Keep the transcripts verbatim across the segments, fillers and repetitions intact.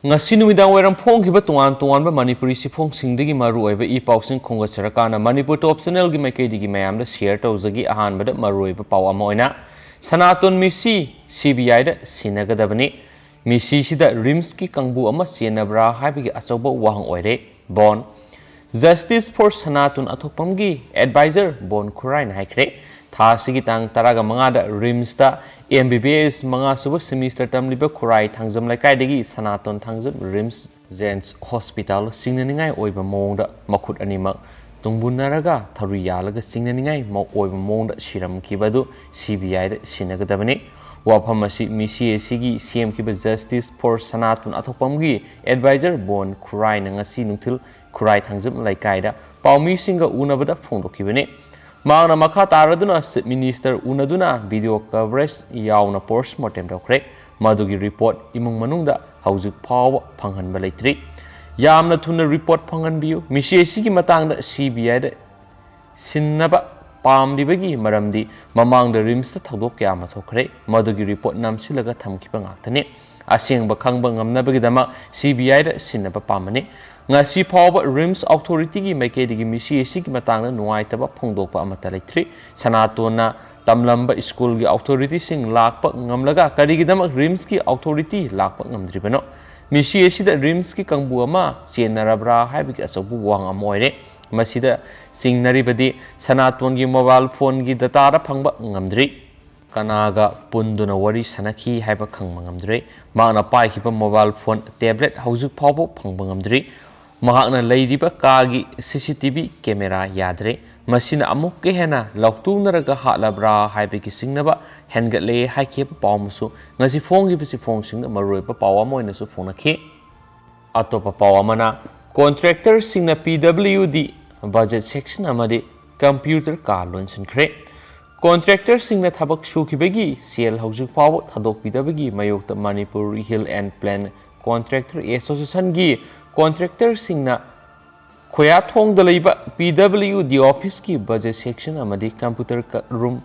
ꯉꯁꯤ ꯅꯨꯃꯤꯗꯥꯡ ꯋꯥꯏꯔꯝ ꯐꯣꯡꯈꯤꯕ ꯇꯣꯉꯥꯟ ꯇꯣꯉꯥꯟꯕ ꯃꯅꯤꯄꯨꯔꯤ ꯆꯦꯐꯣꯡꯁꯤꯡꯗꯒꯤ ꯃꯔꯨꯑꯣꯏꯕ ꯏ ꯄꯥꯎꯁꯤꯡ ꯈꯣꯝꯒꯠꯆꯔꯀꯥꯟꯗ ꯃꯅꯤꯄꯨꯔ ꯇꯣꯞ ꯆꯦꯅꯦꯜꯒꯤ ꯃꯥꯏꯀꯩꯗꯒꯤ ꯃꯌꯥꯝꯗ ꯁꯤꯌꯔ ꯇꯧꯖꯒꯦ꯫ ꯑꯍꯥꯟꯕꯗ ꯃꯔꯨꯑꯣꯏꯕ ꯄꯥꯎ ꯑꯃ ꯑꯣꯏꯅ ꯁꯅꯥꯇꯣꯟ ꯃꯤꯁꯤ ꯁꯤ ꯕꯤ ꯑꯥꯏꯗ ꯁꯤꯟꯅꯒꯗꯕꯅꯤ꯫ ꯃꯤꯁꯤꯁꯤꯗ ꯔꯤꯝꯁꯀꯤ ꯀꯥꯡꯕꯨ ꯑꯃ ꯆꯦꯟꯅꯕ꯭ꯔꯥ ꯍꯥꯏꯕꯒꯤ ꯑꯆꯧꯕ ꯋꯥꯍꯪ ꯑꯣꯏꯔꯦ꯫ ꯕꯣꯟ꯫ Justice for ꯁꯅꯥꯇꯣꯟ ꯑꯊꯣꯛꯄꯝꯒꯤ ꯑꯦꯗꯚꯥꯏꯖꯔ ꯕꯣꯟ ꯈꯨꯔꯥꯏꯅ ꯍꯥꯏꯈ꯭ꯔꯦ꯫ ꯊꯥ ꯑꯁꯤꯒꯤ ꯇꯥꯡ ꯇꯔꯥꯒ ꯃꯉꯥꯗ ꯔꯤꯝꯁꯇ ꯑꯦꯝ ꯕꯤ ꯕꯤ ꯑꯦꯁ ꯃꯉꯥ ꯁꯨꯕ ꯁꯤꯃꯤꯁꯇꯔ ꯇꯝꯂꯤꯕ ꯈꯨꯔꯥꯏ ꯊꯥꯡꯖꯝ ꯂꯩꯀꯥꯏꯗꯒꯤ ꯁꯅꯥꯇꯣꯟ ꯊꯥꯡꯖꯝ ꯔꯤꯝꯁ ꯖꯦꯟꯁ ꯍꯣꯁꯄꯤꯇꯥꯜ ꯆꯤꯡꯅꯅꯤꯡꯉꯥꯏ ꯑꯣꯏꯕ ꯃꯑꯣꯡꯗ ꯃꯈꯨꯠ ꯑꯅꯤꯃꯛ ꯇꯨꯡꯕꯨꯟꯅꯔꯒ ꯊꯧꯔꯤ ꯌꯥꯜꯂꯒ ꯆꯤꯡꯅꯅꯤꯡꯉꯥꯏ ꯃ-, ꯑꯣꯏꯕ ꯃꯑꯣꯡꯗ ꯁꯤꯔꯝꯈꯤꯕ ꯑꯗꯨ ꯁꯤ ꯕꯤ ꯑꯥꯏꯗ ꯁꯤꯟꯅꯒꯗꯕꯅꯤ꯫ ꯋꯥꯐꯝ ꯑꯁꯤ ꯃꯤꯁꯤ ꯑꯁꯤꯒꯤ ꯁꯦꯝꯈꯤꯕ Justice for ꯁꯅꯥꯇꯣꯟ ꯑꯊꯣꯛꯄꯝꯒꯤ ꯑꯦꯗꯚꯥꯏꯖꯔ ꯕꯣꯟ ꯈꯨꯔꯥꯏꯅ ꯉꯁꯤ ꯅꯨꯡꯊꯤꯜ ꯈꯨꯔꯥꯏ ꯊꯥꯡꯖꯝ ꯂꯩꯀꯥꯏꯗ ꯄꯥꯎꯃꯤꯁꯤꯡꯒ ꯎꯅꯕꯗ ꯐꯣꯡꯗꯣꯛꯈꯤꯕꯅꯤ꯫ ꯃꯍꯥꯛꯅ ꯃꯈꯥ ꯇꯥꯔꯗꯨꯅ ꯆꯤꯐ ꯃꯤꯅꯤꯁꯇꯔ ꯎꯅꯗꯨꯅ ꯚꯤꯗꯤꯑꯣ ꯀꯚꯔꯦꯖ ꯌꯥꯎꯅ ꯄꯣꯁꯃꯣꯔꯇꯦꯝ ꯇꯧꯈ꯭ꯔꯦ꯫ ꯃꯗꯨꯒꯤ ꯔꯤꯄꯣꯔꯠ ꯏꯃꯨꯡ ꯃꯅꯨꯡꯗ ꯍꯧꯖꯤꯛ ꯐꯥꯎꯕ ꯐꯪꯍꯟꯕ ꯂꯩꯇ꯭ꯔꯤ꯫ ꯌꯥꯝꯅ ꯊꯨꯅ ꯔꯤꯄꯣꯔꯠ ꯐꯪꯍꯟꯕꯤꯌꯨ꯫ ꯃꯤꯁꯤ ꯑꯁꯤꯒꯤ ꯃꯇꯥꯡꯗ ꯁꯤ ꯕꯤ ꯑꯥꯏꯗ ꯁꯤꯟꯅꯕ ꯄꯥꯝꯂꯤꯕꯒꯤ ꯃꯔꯝꯗꯤ ꯃꯃꯥꯡꯗ ꯔꯤꯝꯁꯇ ꯊꯧꯗꯣꯛ ꯀꯌꯥ ꯑꯃ ꯊꯣꯛꯈ꯭ꯔꯦ, ꯃꯗꯨꯒꯤ ꯔꯤꯄꯣꯔꯠ ꯅꯝꯁꯤꯜꯂꯒ ꯊꯝꯈꯤꯕ ꯉꯥꯛꯇꯅꯤ꯫ ꯑꯁꯦꯡꯕ ꯈꯪꯕ ꯉꯝꯅꯕꯒꯤꯗꯃꯛ ꯁꯤ ꯕꯤ ꯑꯥꯏꯗ ꯁꯤꯟꯅꯕ ꯄꯥꯝꯕꯅꯤ꯫ ꯉꯁꯤ ꯐꯥꯎꯕ ꯔꯤꯝꯁ ꯑꯣꯊꯣꯔꯤꯇꯤꯒꯤ ꯃꯥꯏꯀꯩꯗꯒꯤ ꯃꯤꯁꯤ ꯑꯁꯤꯒꯤ ꯃꯇꯥꯡꯗ ꯅꯨꯡꯉꯥꯏꯇꯕ ꯐꯣꯡꯗꯣꯛꯄ ꯑꯃꯠꯇ ꯂꯩꯇ꯭ꯔꯤ꯫ ꯁꯅꯥꯇꯣꯟꯅ ꯇꯝꯂꯝꯕ ꯁ꯭ꯀꯨꯜꯒꯤ ꯑꯣꯊꯣꯔꯤꯇꯤꯁꯤꯡ ꯂꯥꯛꯄ ꯉꯝꯂꯒ ꯀꯔꯤꯒꯤꯗꯃꯛ ꯔꯤꯝꯁꯀꯤ ꯑꯣꯊꯣꯔꯤꯇꯤ ꯂꯥꯛꯄ ꯉꯝꯗ꯭ꯔꯤꯕꯅꯣ? ꯃꯤꯁꯤ ꯑꯁꯤꯗ ꯔꯤꯝꯁꯀꯤ ꯀꯥꯡꯕꯨ ꯑꯃ ꯆꯦꯟꯅꯔꯕ꯭ꯔꯥ ꯍꯥꯏꯕꯒꯤ ꯑꯆꯧꯕ ꯋꯥꯍꯪ ꯑꯃ ꯑꯣꯏꯔꯦ꯫ ꯃꯁꯤꯗ ꯆꯤꯡꯅꯔꯤꯕꯗꯤ ꯁꯅꯥꯇꯣꯟꯒꯤ ꯃꯣꯕꯥꯏꯜ ꯐꯣꯟꯒꯤ ꯗꯇꯥꯗ ꯐꯪꯕ ꯉꯝꯗ꯭ꯔꯤ꯫ ꯀꯅꯥꯒ ꯄꯨꯟꯗꯨꯅ ꯋꯥꯔꯤ ꯁꯥꯟꯅꯈꯤ ꯍꯥꯏꯕ ꯈꯪꯕ ꯉꯝꯗ꯭ꯔꯤ꯫ ꯃꯍꯥꯛꯅ ꯄꯥꯏꯈꯤꯕ ꯃꯣꯕꯥꯏꯜ ꯐꯣꯟ, ꯇꯦꯕ꯭ꯂꯦꯠ ꯍꯧꯖꯤꯛ ꯐꯥꯎꯕ ꯐꯪꯕ ꯉꯝꯗ꯭ꯔꯤ꯫ ꯃꯍꯥꯛꯅ ꯂꯩꯔꯤꯕ ꯀꯥꯒꯤ ꯁꯤ ꯁꯤ ꯇꯤ ꯚꯤ ꯀꯦꯃꯦꯔꯥ ꯌꯥꯗ꯭ꯔꯦ꯫ ꯃꯁꯤꯅ ꯑꯃꯨꯛꯀ ꯍꯦꯟꯅ ꯂꯥꯎꯇꯨꯅꯔꯒ ꯍꯥꯠꯂꯕ꯭ꯔꯥ ꯍꯥꯏꯕꯒꯤ ꯆꯤꯡꯅꯕ ꯍꯦꯟꯒꯠꯂꯦ ꯍꯥꯏꯈꯤꯕ ꯄꯥꯎ ꯑꯃꯁꯨ ꯉꯁꯤ ꯐꯣꯡꯈꯤꯕ ꯆꯦꯐꯣꯡꯁꯤꯡꯗ ꯃꯔꯨꯑꯣꯏꯕ ꯄꯥꯎ ꯑꯃ ꯑꯣꯏꯅꯁꯨ ꯐꯣꯡꯅꯈꯤ꯫ ꯑꯇꯣꯞꯄ ꯄꯥꯎ ꯑꯃꯅ, ꯀꯣꯟꯇ꯭ꯔꯦꯛꯇꯔꯁꯤꯡꯅ P W D budget section ꯑꯃꯗꯤ ꯀꯝꯄ꯭ꯌꯨꯇꯔ ꯀꯥ ꯂꯣꯟꯁꯤꯟꯈ꯭ꯔꯦ꯫ ꯀꯣꯟꯇ꯭ꯔꯦꯛꯇꯔꯁꯤꯡꯅ ꯊꯕꯛ ꯁꯨꯈꯤꯕꯒꯤ ꯁꯦꯜ ꯍꯧꯖꯤꯛ ꯐꯥꯎꯕ ꯊꯥꯗꯣꯛꯄꯤꯗꯕꯒꯤ ꯃꯥꯌꯣꯛꯇ Manipur hill and plain contractor ꯑꯦꯁꯣꯁꯤꯌꯦꯁꯟꯒꯤ ꯀꯣꯟꯇ꯭ꯔꯦꯛꯇꯔꯁꯤꯡꯅ ꯈꯣꯌꯥꯊꯣꯡꯗ ꯂꯩꯕ ꯄꯤ ꯗꯕ꯭ꯂꯤꯌꯨ ꯗꯤ ꯑꯣꯐꯤꯁꯀꯤ ꯕꯖꯦꯠ ꯁꯦꯛꯁꯟ ꯑꯃꯗꯤ ꯀꯝꯄ꯭ꯌꯨꯇꯔ ꯀ-, ꯔꯨꯝ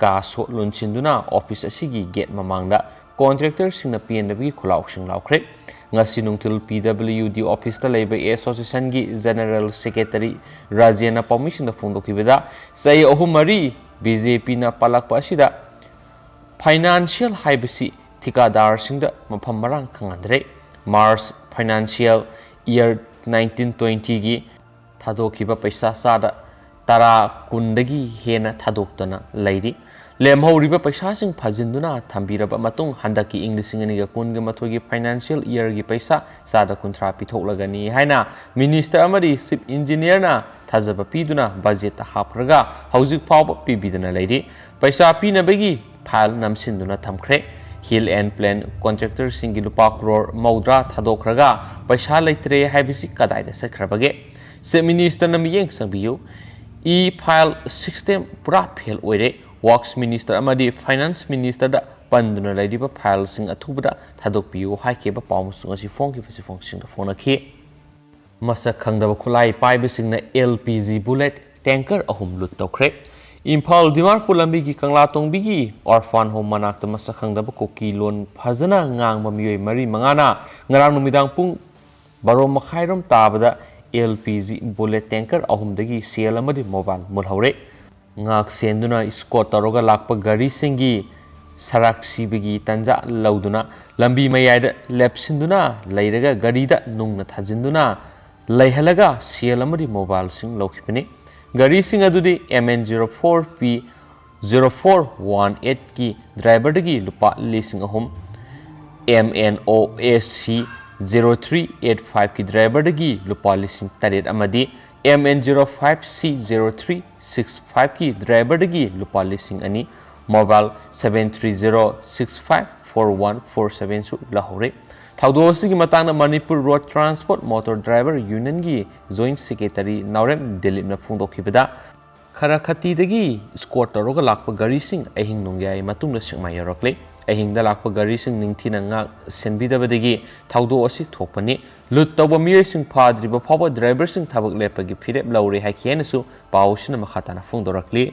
ꯀꯥ ꯁꯣ ꯂꯣꯟꯁꯤꯟꯗꯨꯅ ꯑꯣꯐꯤꯁ ꯑꯁꯤꯒꯤ ꯒꯦꯠ ꯃꯃꯥꯡꯗ ꯀꯣꯟꯇ꯭ꯔꯦꯛꯇꯔꯁꯤꯡꯅ ꯄꯦꯟꯗꯕꯒꯤ ꯈꯨꯂꯥꯎꯁꯤꯡ ꯂꯥꯎꯈ꯭ꯔꯦ꯫ ꯉꯁꯤ ꯅꯨꯡꯊꯤꯜ ꯄꯤ ꯗꯕ꯭ꯂꯤꯌꯨ ꯗꯤ ꯑꯣꯐꯤꯁꯇ ꯂꯩꯕ ꯑꯦꯁꯣꯁꯤꯌꯦꯁꯟꯒꯤ ꯖꯦꯅꯔꯦꯜ ꯁꯦꯀ꯭ꯔꯦꯇꯔꯤ ꯔꯥꯖꯦꯟꯅ ꯄꯥꯎꯃꯤꯁꯤꯡꯗ ꯐꯣꯡꯗꯣꯛꯈꯤꯕꯗ, ꯆꯍꯤ ꯑꯍꯨꯝ ꯃꯔꯤ ꯕꯤ ꯖꯦ ꯄꯤꯅ ꯄꯥꯜꯂꯛꯄ ꯑꯁꯤꯗ ꯐꯥꯏꯅꯥꯟꯁꯤꯌꯦꯜ ꯍꯥꯏꯕꯁꯤ ꯊꯤꯀꯥꯗꯥꯔꯁꯤꯡꯗ ꯃꯐꯝ ꯃꯔꯥꯡ ꯈꯪꯍꯟꯗ꯭ꯔꯦ꯫ ꯃꯥꯔꯆ ꯐꯥꯏꯅꯥꯟꯁꯤꯌꯦꯜ ꯏꯌꯔ ꯅꯥꯏꯟꯇꯤꯟ ꯇ꯭ꯋꯦꯟꯇꯤꯒꯤ ꯊꯥꯗꯣꯛꯈꯤꯕ ꯄꯩꯁꯥ ꯆꯥꯗ ꯇꯔꯥ ꯀꯨꯟꯗꯒꯤ ꯍꯦꯟꯅ ꯊꯥꯗꯣꯛꯇꯅ ꯂꯩꯔꯤ꯫ ꯂꯦꯝꯍꯧꯔꯤꯕ ꯄꯩꯁꯥꯁꯤꯡ ꯐꯥꯖꯤꯟꯗꯨꯅ ꯊꯝꯕꯤꯔꯕ ꯃꯇꯨꯡ, ꯍꯟꯗꯛꯀꯤ ꯏꯪ ꯂꯤꯁꯤꯡ ꯑꯅꯤꯒ ꯀꯨꯟꯒ ꯃꯥꯊꯣꯏꯒꯤ ꯐꯥꯏꯅꯥꯟꯁꯤꯌꯦꯜ ꯏꯌꯔꯒꯤ ꯄꯩꯁꯥ ꯆꯥꯗ ꯀꯨꯟꯊ꯭ꯔꯥ ꯄꯤꯊꯣꯛꯂꯒꯅꯤ ꯍꯥꯏꯅ ꯃꯤꯅꯤꯁꯇꯔ ꯑꯃꯗꯤ ꯆꯤꯐ ꯏꯟꯖꯤꯅꯤꯌꯔꯅ ꯊꯥꯖꯕ ꯄꯤꯗꯨꯅ ꯕꯖꯦꯠꯇ ꯍꯥꯞꯈ꯭ꯔꯒ ꯍꯧꯖꯤꯛ ꯐꯥꯎꯕ ꯄꯤꯕꯤꯗꯅ ꯂꯩꯔꯤ꯫ ꯄꯩꯁꯥ ꯄꯤꯅꯕꯒꯤ ꯐꯥꯏꯜ ꯅꯝꯁꯤꯟꯗꯨꯅ ꯊꯝꯈ꯭ꯔꯦ꯫ ꯍꯤꯜ ꯑꯦꯟ ꯄ꯭ꯂꯦꯟ ꯀꯣꯟꯇ꯭ꯔꯦꯛꯇꯔꯁꯤꯡꯒꯤ ꯂꯨꯄꯥ ꯀ꯭ꯔꯣꯔ ꯃꯧꯗ꯭ꯔꯥ ꯊꯥꯗꯣꯛꯈ꯭ꯔꯒ ꯄꯩꯁꯥ ꯂꯩꯇ꯭ꯔꯦ ꯍꯥꯏꯕꯁꯤ ꯀꯗꯥꯏꯗ ꯆꯠꯈ꯭ꯔꯕꯒꯦ? ꯆꯤꯐ ꯃꯤꯅꯤꯁꯇꯔꯅ ꯃꯤꯠꯌꯦꯡ ꯆꯪꯕꯤꯌꯨ꯫ ꯏ ꯐꯥꯏꯜ ꯁꯤꯁꯇꯦꯝ ꯄꯨꯔꯥ ꯐꯦꯜ ꯑꯣꯏꯔꯦ꯫ ꯋꯥꯔꯛꯁ ꯃꯤꯅꯤꯁꯇꯔ ꯑꯃꯗꯤ ꯐꯥꯏꯅꯥꯟꯁ ꯃꯤꯅꯤꯁꯇꯔꯗ ꯄꯟꯗꯨꯅ ꯂꯩꯔꯤꯕ ꯐꯥꯏꯜꯁꯤꯡ ꯑꯊꯨꯕꯗ ꯊꯥꯗꯣꯛꯄꯤꯌꯨ ꯍꯥꯏꯈꯤꯕ ꯄꯥꯎ ꯑꯃꯁꯨꯡ ꯑꯁꯤ ꯐꯣꯡꯈꯤꯕ ꯆꯦꯐꯣꯡꯁꯤꯡꯗ ꯐꯣꯡꯅꯈꯤ꯫ ꯃꯁꯛ ꯈꯪꯗꯕ ꯈꯨꯠꯂꯥꯏ ꯄꯥꯏꯕꯁꯤꯡꯅ L P G bullet tanker ꯑꯍꯨꯝ ꯂꯨꯠ ꯇꯧꯈ꯭ꯔꯦ꯫ ꯏꯝꯐꯥꯜ ꯗꯤꯃꯥꯔꯄꯨꯔ ꯂꯝꯕꯤꯒꯤ ꯀꯪꯂꯥꯇꯣꯡꯕꯤꯒꯤ ꯑꯣꯔꯐꯥꯟ ꯍꯣꯝ ꯃꯅꯥꯛꯇ ꯃꯁꯛ ꯈꯪꯗꯕ ꯀꯨꯀꯤ ꯂꯣꯟ ꯐꯖꯅ ꯉꯥꯡꯕ ꯃꯤꯑꯣꯏ ꯃꯔꯤ ꯃꯉꯥꯅ ꯉꯔꯥꯡ ꯅꯨꯃꯤꯗꯥꯡ ꯄꯨꯡ ꯕꯥꯔꯣ ꯃꯈꯥꯏꯔꯣꯝ ꯇꯥꯕꯗ L P G bullet tanker ꯑꯍꯨꯝꯗꯒꯤ ꯁꯦꯜ ꯑꯃꯗꯤ ꯃꯣꯕꯥꯏꯜ ꯃꯨꯠꯍꯧꯔꯦ꯫ ꯉꯥꯛ ꯁꯦꯟꯗꯨꯅ ꯏꯁꯀꯣꯔꯠ ꯇꯧꯔꯒ ꯂꯥꯛꯄ ꯒꯥꯔꯤꯁꯤꯡꯒꯤ ꯁꯔꯥꯛ ꯁꯤꯕꯒꯤ ꯇꯥꯟꯖꯥ ꯂꯧꯗꯨꯅ ꯂꯝꯕꯤ ꯃꯌꯥꯏꯗ ꯂꯦꯞꯁꯤꯟꯗꯨꯅ ꯂꯩꯔꯒ ꯒꯥꯔꯤꯗ ꯅꯨꯡꯅ ꯊꯥꯖꯤꯟꯗꯨꯅ ꯂꯩꯍꯜꯂꯒ ꯁꯦꯜ ꯑꯃꯗꯤ ꯃꯣꯕꯥꯏꯜꯁꯤꯡ ꯂꯧꯈꯤꯕꯅꯤ꯫ ꯒꯥꯔꯤꯁꯤꯡ ꯑꯗꯨꯗꯤ M N zero four P zero four one ꯑꯩꯠꯀꯤ ꯗ꯭ꯔꯥꯏꯚꯔꯗꯒꯤ ꯂꯨꯄꯥ ꯂꯤꯁꯤꯡ ꯑꯍꯨꯝ, M N O S C zero three eight ꯐꯥꯏꯚꯀꯤ ꯗ꯭ꯔꯥꯏꯚꯔꯗꯒꯤ ꯂꯨꯄꯥ ꯂꯤꯁꯤꯡ ꯇꯔꯦꯠ ꯑꯃꯗꯤ M N zero five C zero three six ꯐꯥꯏꯚꯀꯤ ꯗ꯭ꯔꯥꯏꯚꯔꯗꯒꯤ ꯂꯨꯄꯥ ꯂꯤꯁꯤꯡ ꯑꯅꯤ, mobile seven three zero six five four one four ꯁꯚꯦꯟꯁꯨ ꯂꯧꯍꯧꯔꯦ꯫ ꯊꯧꯗꯣꯛ ꯑꯁꯤꯒꯤ ꯃꯇꯥꯡꯗ Manipur road transport motor driver ꯌꯨꯅꯤꯌꯟꯒꯤ ꯖꯣꯏꯟꯠ ꯁꯦꯀ꯭ꯔꯦꯇꯔꯤ ꯅꯥꯎꯔꯦꯝ ꯗꯤꯂꯤꯞꯅ ꯐꯣꯡꯗꯣꯛꯈꯤꯕꯗ, ꯈꯔꯈꯇꯤꯗꯒꯤ ꯏꯁꯀꯣꯔꯠ ꯇꯧꯔꯒ ꯂꯥꯛꯄ ꯒꯥꯔꯤꯁꯤꯡ ꯑꯍꯤꯡ ꯅꯣꯡꯌꯥꯏ ꯃꯇꯨꯡꯗ ꯁꯦꯛꯃꯥꯏ ꯌꯧꯔꯛꯂꯦ꯫ ꯑꯍꯤꯡꯗ ꯂꯥꯛꯄ ꯒꯥꯔꯤꯁꯤꯡ ꯅꯤꯡꯊꯤꯅ ꯉꯥꯛ ꯁꯦꯟꯕꯤꯗꯕꯗꯒꯤ ꯊꯧꯗꯣꯛ ꯑꯁꯤ ꯊꯣꯛꯄꯅꯤ꯫ ꯂꯨꯠ ꯇꯧꯕ ꯃꯤꯑꯣꯏꯁꯤꯡ ꯐꯥꯗ꯭ꯔꯤꯕ ꯐꯥꯎꯕ ꯗ꯭ꯔꯥꯏꯚꯔꯁꯤꯡ ꯊꯕꯛ ꯂꯦꯞꯄꯒꯤ ꯐꯤꯔꯦꯞ ꯂꯧꯔꯦ ꯍꯥꯏꯈꯤ ꯍꯥꯏꯅꯁꯨ ꯄꯥꯎ ꯑꯁꯤꯅ ꯃꯈꯥ ꯇꯥꯅ ꯐꯣꯡꯗꯣꯔꯛꯂꯤ꯫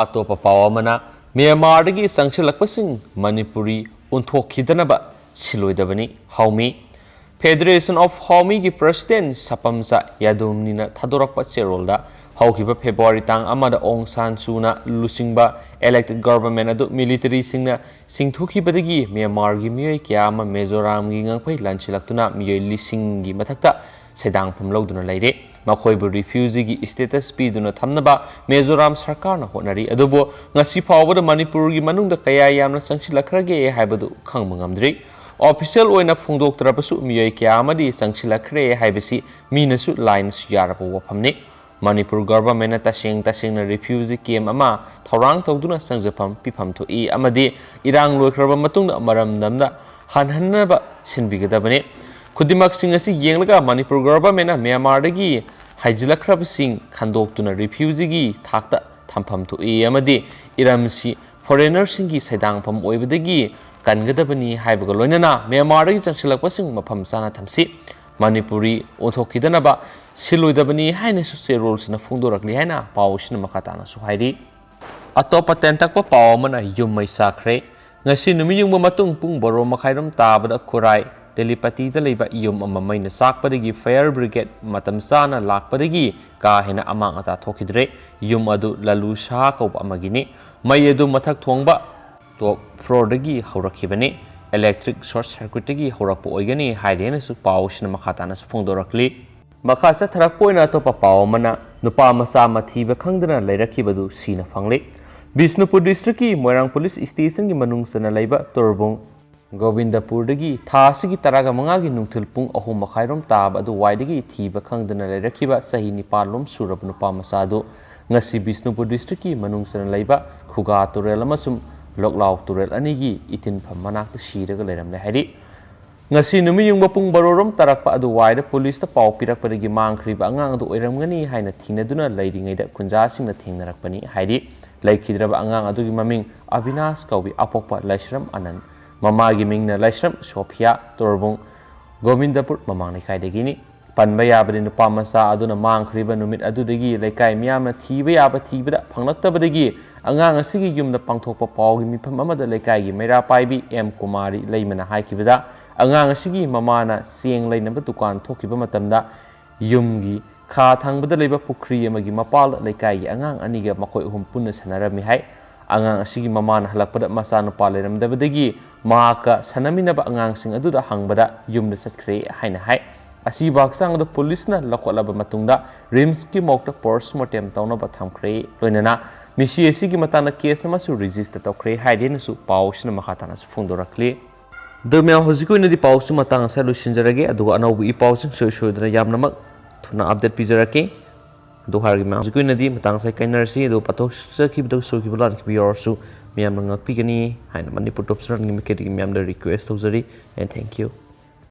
ꯑꯇꯣꯞꯄ ꯄꯥꯎ ꯑꯃꯅ, ꯃ꯭ꯌꯥꯟꯃꯥꯔꯗꯒꯤ ꯆꯪꯁꯤꯜꯂꯛꯄꯁꯤꯡ ꯃꯅꯤꯄꯨꯔꯤ ꯑꯣꯟꯊꯣꯛꯈꯤꯗꯅꯕ ꯁꯤꯜꯂꯣꯏꯗꯕꯅꯤ, ꯍꯥꯎꯃꯤ꯫ Federation of Hawmi's ꯒꯤ president ꯁꯄꯝꯆꯥ ꯌꯥꯗꯣꯝꯅꯤꯅ ꯊꯥꯗꯣꯔꯛꯄ ꯆꯦꯔꯣꯜꯗ, ꯍꯧꯈꯤꯕ February ꯇꯥꯡ ꯑꯃꯗ ꯑꯣꯡ ꯁꯥꯟ ꯁꯨꯅ ꯂꯨꯆꯤꯡꯕ elected government ꯑꯗꯨ military ꯁꯤꯡꯅ ꯆꯤꯡꯊꯣꯛꯈꯤꯕꯗꯒꯤ ꯃ꯭ꯌꯥꯟꯃꯥꯔꯒꯤ ꯃꯤꯑꯣꯏ ꯀꯌꯥ ꯑꯃ ꯃꯤꯖꯣꯔꯥꯝꯒꯤ ꯉꯪꯐꯩ ꯂꯥꯟꯁꯤꯜꯂꯛꯇꯨꯅ ꯃꯤꯑꯣꯏ ꯂꯤꯁꯤꯡꯒꯤ ꯃꯊꯛꯇ ꯁꯦꯟꯗꯥꯡꯐꯝ ꯂꯧꯗꯨꯅ ꯂꯩꯔꯦ꯫ ꯃꯈꯣꯏꯕꯨ refugee ꯒꯤ status ꯄꯤꯗꯨꯅ ꯊꯝꯅꯕ ꯃꯤꯖꯣꯔꯥꯝ ꯁꯔꯀꯥꯔꯅ ꯍꯣꯠꯅꯔꯤ꯫ ꯑꯗꯨꯕꯨ ꯉꯁꯤ ꯐꯥꯎꯕꯗ ꯃꯅꯤꯄꯨꯔꯒꯤ ꯃꯅꯨꯡꯗ ꯀꯌꯥ ꯌꯥꯝꯅ ꯆꯪꯁꯤꯜꯂꯛꯈ꯭ꯔꯒꯦ ꯍꯥꯏꯕꯗꯨ ꯈꯪꯕ ꯉꯝꯗ꯭ꯔꯤ꯫ Official ꯑꯣꯏꯅ ꯐꯣꯡꯗꯣꯛꯇ꯭ꯔꯕꯁꯨ ꯃꯤꯑꯣꯏ ꯀꯌꯥ ꯑꯃꯗꯤ ꯆꯪꯁꯤꯜꯂꯛꯈ꯭ꯔꯦ ꯍꯥꯏꯕꯁꯤ ꯃꯤꯅꯁꯨ ꯂꯥꯏꯅꯁꯨ ꯌꯥꯔꯕ ꯋꯥꯐꯝꯅꯤ꯫ ꯃꯅꯤꯄꯨꯔ government ꯅ ꯇꯁꯦꯡ ꯇꯁꯦꯡꯅ refugee camp ꯑꯃ ꯊꯧꯔꯥꯡ ꯇꯧꯗꯨꯅ ꯆꯪꯖꯐꯝ ꯄꯤꯐꯝ ꯊꯣꯛꯏ ꯑꯃꯗꯤ ꯏꯔꯥꯡ ꯂꯣꯏꯈ꯭ꯔꯕ ꯃꯇꯨꯡꯗ ꯃꯔꯝ ꯅꯝꯅ ꯍꯟꯍꯟꯅꯕ ꯁꯤꯟꯕꯤꯒꯗꯕꯅꯤ꯫ ꯈꯨꯗꯤꯡꯃꯛꯁꯤꯡ ꯑꯁꯤ ꯌꯦꯡꯂꯒ ꯃꯅꯤꯄꯨꯔ government ꯅ ꯃ꯭ꯌꯥꯟꯃꯥꯔꯗꯒꯤ ꯍꯥꯏꯖꯤꯜꯂꯛꯈ꯭ꯔꯕꯁꯤꯡ ꯈꯟꯗꯣꯛꯇꯨꯅ refugee ꯒꯤ ꯊꯥꯛꯇ ꯊꯝꯐꯝ ꯊꯣꯛꯏ ꯑꯃꯗꯤ ꯏꯔꯝꯁꯤ foreigner ꯁꯤꯡꯒꯤ ꯁꯩꯗꯥꯡꯐꯝ ꯑꯣꯏꯕꯗꯒꯤ ꯀꯟꯒꯗꯕꯅꯤ ꯍꯥꯏꯕꯒ ꯂꯣꯏꯅꯅ ꯃ꯭ꯌꯥꯟꯃꯥꯔꯗꯒꯤ ꯆꯪꯁꯤꯜꯂꯛꯄꯁꯤꯡ ꯃꯐꯝ ꯆꯥꯅ ꯊꯝꯁꯤ꯫ ꯃꯅꯤꯄꯨꯔꯤ ꯑꯣꯟꯊꯣꯛꯈꯤꯗꯅꯕ ꯁꯤꯜꯂꯣꯏꯗꯕꯅꯤ ꯍꯥꯏꯅꯁꯨ ꯆꯦꯔꯣꯜꯁꯤꯅ ꯐꯣꯡꯗꯣꯔꯛꯂꯤ ꯍꯥꯏꯅ ꯄꯥꯎꯁꯤꯅ ꯃꯈꯥ ꯇꯥꯅꯁꯨ ꯍꯥꯏꯔꯤ꯫ ꯑꯇꯣꯞꯄ ꯇꯦꯟꯇꯛꯄ ꯄꯥꯎ ꯑꯃꯅ ꯌꯨꯝ ꯃꯩ ꯆꯥꯛꯈ꯭ꯔꯦ꯫ ꯉꯁꯤ ꯅꯨꯃꯤꯠ ꯌꯨꯡꯕ ꯃꯇꯨꯡ ꯄꯨꯡ ꯕꯥꯔꯣ ꯃꯈꯥꯏꯔꯣꯝ ꯇꯥꯕꯗ ꯈꯨꯔꯥꯏ ꯇꯦꯂꯤꯄꯇꯤꯗ ꯂꯩꯕ ꯌꯨꯝ ꯑꯃ ꯃꯩꯅ ꯆꯥꯛꯄꯗꯒꯤ fire brigade ꯃꯇꯝ ꯆꯥꯅ ꯂꯥꯛꯄꯗꯒꯤ ꯀꯥ ꯍꯦꯟꯅ ꯑꯃꯥꯡ ꯑꯇꯥ ꯊꯣꯛꯈꯤꯗ꯭ꯔꯦ꯫ ꯌꯨꯝ ꯑꯗꯨ ꯂꯂꯨ ꯁꯥꯍꯥ ꯀꯧꯕ ꯑꯃꯒꯤꯅꯤ꯫ ꯃꯩ ꯑꯗꯨ ꯃꯊꯛ ꯊꯣꯡꯕ top floor ꯗꯒꯤ ꯍꯧꯔꯛꯈꯤꯕꯅꯤ꯫ Electric short circuit ꯇꯒꯤ ꯍꯧꯔꯛꯄ ꯑꯣꯏꯒꯅꯤ ꯍꯥꯏꯔꯦꯅꯁꯨ ꯄꯥꯎꯁꯤꯅ ꯃꯈꯥ ꯇꯥꯅꯁꯨ ꯐꯣꯡꯗꯣꯔꯛꯂꯤ꯫ ꯃꯈꯥ ꯆꯠꯊꯔꯛꯄ ꯑꯣꯏꯅ ꯑꯇꯣꯞꯄ ꯄꯥꯎ ꯑꯃꯅ, ꯅꯨꯄꯥ ꯃꯆꯥ ꯑꯃ ꯊꯤꯕ ꯈꯪꯗꯅ ꯂꯩꯔꯛꯈꯤꯕꯗꯨ ꯁꯤꯅ ꯐꯪꯂꯦ꯫ ꯕꯤꯁꯅꯨꯄꯨꯔ district ꯀꯤ ꯃꯣꯏꯔꯥꯡ police station ꯒꯤ ꯃꯅꯨꯡ ꯆꯟꯅ ꯂꯩꯕ ꯇꯣꯔꯕꯨꯡ ꯒꯣꯕꯤꯟꯗꯄꯨꯔꯗꯒꯤ ꯊꯥ ꯑꯁꯤꯒꯤ ꯇꯔꯥꯒ ꯃꯉꯥꯒꯤ ꯅꯨꯡꯊꯤꯜ ꯄꯨꯡ ꯑꯍꯨꯝ ꯃꯈꯥꯏꯔꯣꯝ ꯇꯥꯕ ꯑꯗꯨꯋꯥꯏꯗꯒꯤ ꯊꯤꯕ ꯈꯪꯗꯅ ꯂꯩꯔꯛꯈꯤꯕ ꯆꯍꯤ ꯅꯤꯄꯥꯟ ꯂꯣꯝ ꯁꯨꯔꯕ ꯅꯨꯄꯥ ꯃꯆꯥ ꯑꯗꯨ ꯉꯁꯤ ꯕꯤꯁꯅꯨꯄꯨꯔ district ꯀꯤ ꯃꯅꯨꯡ ꯆꯟꯅ ꯂꯩꯕ ꯈꯨꯒꯥ ꯇꯨꯔꯦꯜ ꯑꯃꯁꯨꯡ ꯂꯣꯛꯂꯥꯎ ꯇꯨꯔꯦꯜ ꯑꯅꯤꯒꯤ ꯏꯇꯤꯟꯐꯝ ꯃꯅꯥꯛꯇ ꯁꯤꯔꯒ ꯂꯩꯔꯝꯂꯦ ꯍꯥꯏꯔꯤ꯫ ꯉꯁꯤ ꯅꯨꯃꯤꯠ ꯌꯨꯡꯕ ꯄꯨꯡ ꯕꯥꯔꯣꯔꯣꯝ ꯇꯥꯔꯛꯄ ꯑꯗꯨꯋꯥꯏꯗ police ꯇ ꯄꯥꯎ ꯄꯤꯔꯛꯄꯗꯒꯤ ꯃꯥꯡꯈ꯭ꯔꯤꯕ ꯑꯉꯥꯡ ꯑꯗꯨ ꯑꯣꯏꯔꯝꯒꯅꯤ ꯍꯥꯏꯅ ꯊꯤꯅꯗꯨꯅ ꯂꯩꯔꯤꯉꯩꯗ ꯈꯨꯟꯖꯥꯁꯤꯡꯅ ꯊꯦꯡꯅꯔꯛꯄꯅꯤ ꯍꯥꯏꯔꯤ꯫ ꯂꯩꯈꯤꯗ꯭ꯔꯕ ꯑꯉꯥꯡ ꯑꯗꯨꯒꯤ ꯃꯃꯤꯡ ꯑꯕꯤꯅꯥꯁ ꯀꯧꯏ, ꯑꯄꯣꯛꯄ ꯂꯥꯏꯁ꯭ꯔꯝ ꯑꯅꯟ꯫ ꯃꯃꯥꯒꯤ ꯃꯤꯡꯅ ꯂꯥꯏꯁ꯭ꯔꯝ ꯁꯣꯐꯤꯌꯥ, ꯇꯣꯔꯕꯨꯡ ꯒꯣꯕꯤꯟꯗꯄꯨꯔ ꯃꯃꯥꯡ ꯂꯩꯀꯥꯏꯗꯒꯤꯅꯤ꯫ ꯄꯟꯕ ꯌꯥꯕꯗꯤ, ꯅꯨꯄꯥ ꯃꯆꯥ ꯑꯗꯨꯅ ꯃꯥꯡꯈ꯭ꯔꯤꯕ ꯅꯨꯃꯤꯠ ꯑꯗꯨꯗꯒꯤ ꯂꯩꯀꯥꯏ ꯃꯤꯌꯥꯝꯅ ꯊꯤꯕ ꯌꯥꯕ ꯊꯤꯕꯗ ꯐꯪꯂꯛꯇꯕꯗꯒꯤ ꯑꯉꯥꯡ ꯑꯁꯤꯒꯤ ꯌꯨꯝꯗ ꯄꯥꯡꯊꯣꯛꯄ ꯄꯥꯎꯒꯤ ꯃꯤꯐꯝ ꯑꯃꯗ ꯂꯩꯀꯥꯏꯒꯤ ꯃꯩꯔꯥ ꯄꯥꯏꯕꯤ ꯑꯦꯝ ꯀꯨꯃꯥꯔꯤ ꯂꯩꯃꯅ ꯍꯥꯏꯈꯤꯕꯗ, ꯑꯉꯥꯡ ꯑꯁꯤꯒꯤ ꯃꯃꯥꯅ ꯆꯦꯡ ꯂꯩꯅꯕ ꯗꯨꯀꯥꯟ ꯊꯣꯛꯈꯤꯕ ꯃꯇꯝꯗ, ꯌꯨꯝꯒꯤ ꯈꯥ ꯊꯪꯕꯗ ꯂꯩꯕ ꯄꯨꯈ꯭ꯔꯤ ꯑꯃꯒꯤ ꯃꯄꯥꯜꯗ ꯂꯩꯀꯥꯏꯒꯤ ꯑꯉꯥꯡ ꯑꯅꯤꯒ ꯃꯈꯣꯏ ꯑꯍꯨꯝ ꯄꯨꯟꯅ ꯁꯥꯟꯅꯔꯝꯃꯤ ꯍꯥꯏ꯫ ꯑꯉꯥꯡ ꯑꯁꯤꯒꯤ ꯃꯃꯥꯅ ꯍꯜꯂꯛꯄꯗ ꯃꯆꯥꯅꯨꯄꯥ ꯂꯩꯔꯝꯗꯕꯗꯒꯤ ꯃꯍꯥꯛꯀ ꯁꯥꯟꯅꯃꯤꯟꯅꯕ ꯑꯉꯥꯡꯁꯤꯡ ꯑꯗꯨꯗ ꯍꯪꯕꯗ ꯌꯨꯝꯗ ꯆꯠꯈ꯭ꯔꯦ ꯍꯥꯏꯅ ꯍꯥꯏ꯫ ꯑꯁꯤꯕ ꯍꯛꯆꯥꯡ ꯑꯗꯨ ꯄꯨꯂꯤꯁꯅ ꯂꯧꯈꯠꯂꯕ ꯃꯇꯨꯡꯗ ꯔꯤꯝꯁꯀꯤ ꯃꯣꯔꯒꯇ ꯄꯣꯁꯃꯣꯔꯇꯦꯝ ꯇꯧꯅꯕ ꯊꯝꯈ꯭ꯔꯦ꯫ ꯂꯣꯏꯅꯅ ꯃꯤꯁꯤ ꯑꯁꯤꯒꯤ ꯃꯇꯥꯡꯗ ꯀꯦꯁ ꯑꯃꯁꯨ ꯔꯦꯖꯤꯁꯇꯔ ꯇꯧꯈ꯭ꯔꯦ ꯍꯥꯏꯗꯦꯅꯁꯨ ꯄꯥꯎꯁꯤꯅ ꯃꯈꯥ ꯇꯥꯅꯁꯨ ꯐꯣꯡꯗꯣꯔꯛꯂꯤ꯫ ꯑꯗꯨ ꯃꯌꯥꯝ, ꯍꯧꯖꯤꯛꯀꯤ ꯑꯣꯏꯅꯗꯤ ꯄꯥꯎꯁꯤ ꯃꯇꯥꯡ ꯑꯁꯤꯗ ꯂꯣꯏꯁꯤꯟꯖꯔꯒꯦ, ꯑꯗꯨꯒ ꯑꯅꯧꯕ ꯏ ꯄꯥꯎꯁꯤꯡ ꯁꯣꯏ ꯁꯣꯏꯗꯅ ꯌꯥꯝꯅꯃꯛ ꯊꯨꯅ ꯑꯞꯗꯦꯠ ꯄꯤꯖꯔꯛꯀꯦ꯫ ꯑꯗꯨ ꯍꯥꯏꯔꯒ ꯃꯌꯥꯝ, ꯍꯧꯖꯤꯛꯀꯤ ꯑꯣꯏꯅꯗꯤ ꯃꯇꯥꯡ ꯑꯁꯤꯗ ꯀꯥꯏꯅꯔꯁꯤ꯫ ꯑꯗꯨ ꯄꯥꯊꯣꯛꯆꯈꯤꯕꯗ ꯁꯣꯏꯈꯤꯕ ꯂꯥꯟꯈꯤꯕ ꯌꯥꯎꯔꯁꯨ ꯃꯌꯥꯝꯅ ꯉꯥꯛꯄꯤꯒꯅꯤ ꯍꯥꯏꯅ ꯃꯅꯤꯄꯨꯔ ꯇꯣꯞ ꯆꯦꯅꯦꯜꯒꯤ ꯃꯥꯏꯀꯩꯗꯒꯤ ꯃꯌꯥꯝꯗ ꯔꯤꯀ꯭ꯋꯦꯁ ꯇꯧꯖꯔꯤ꯫ And thank you.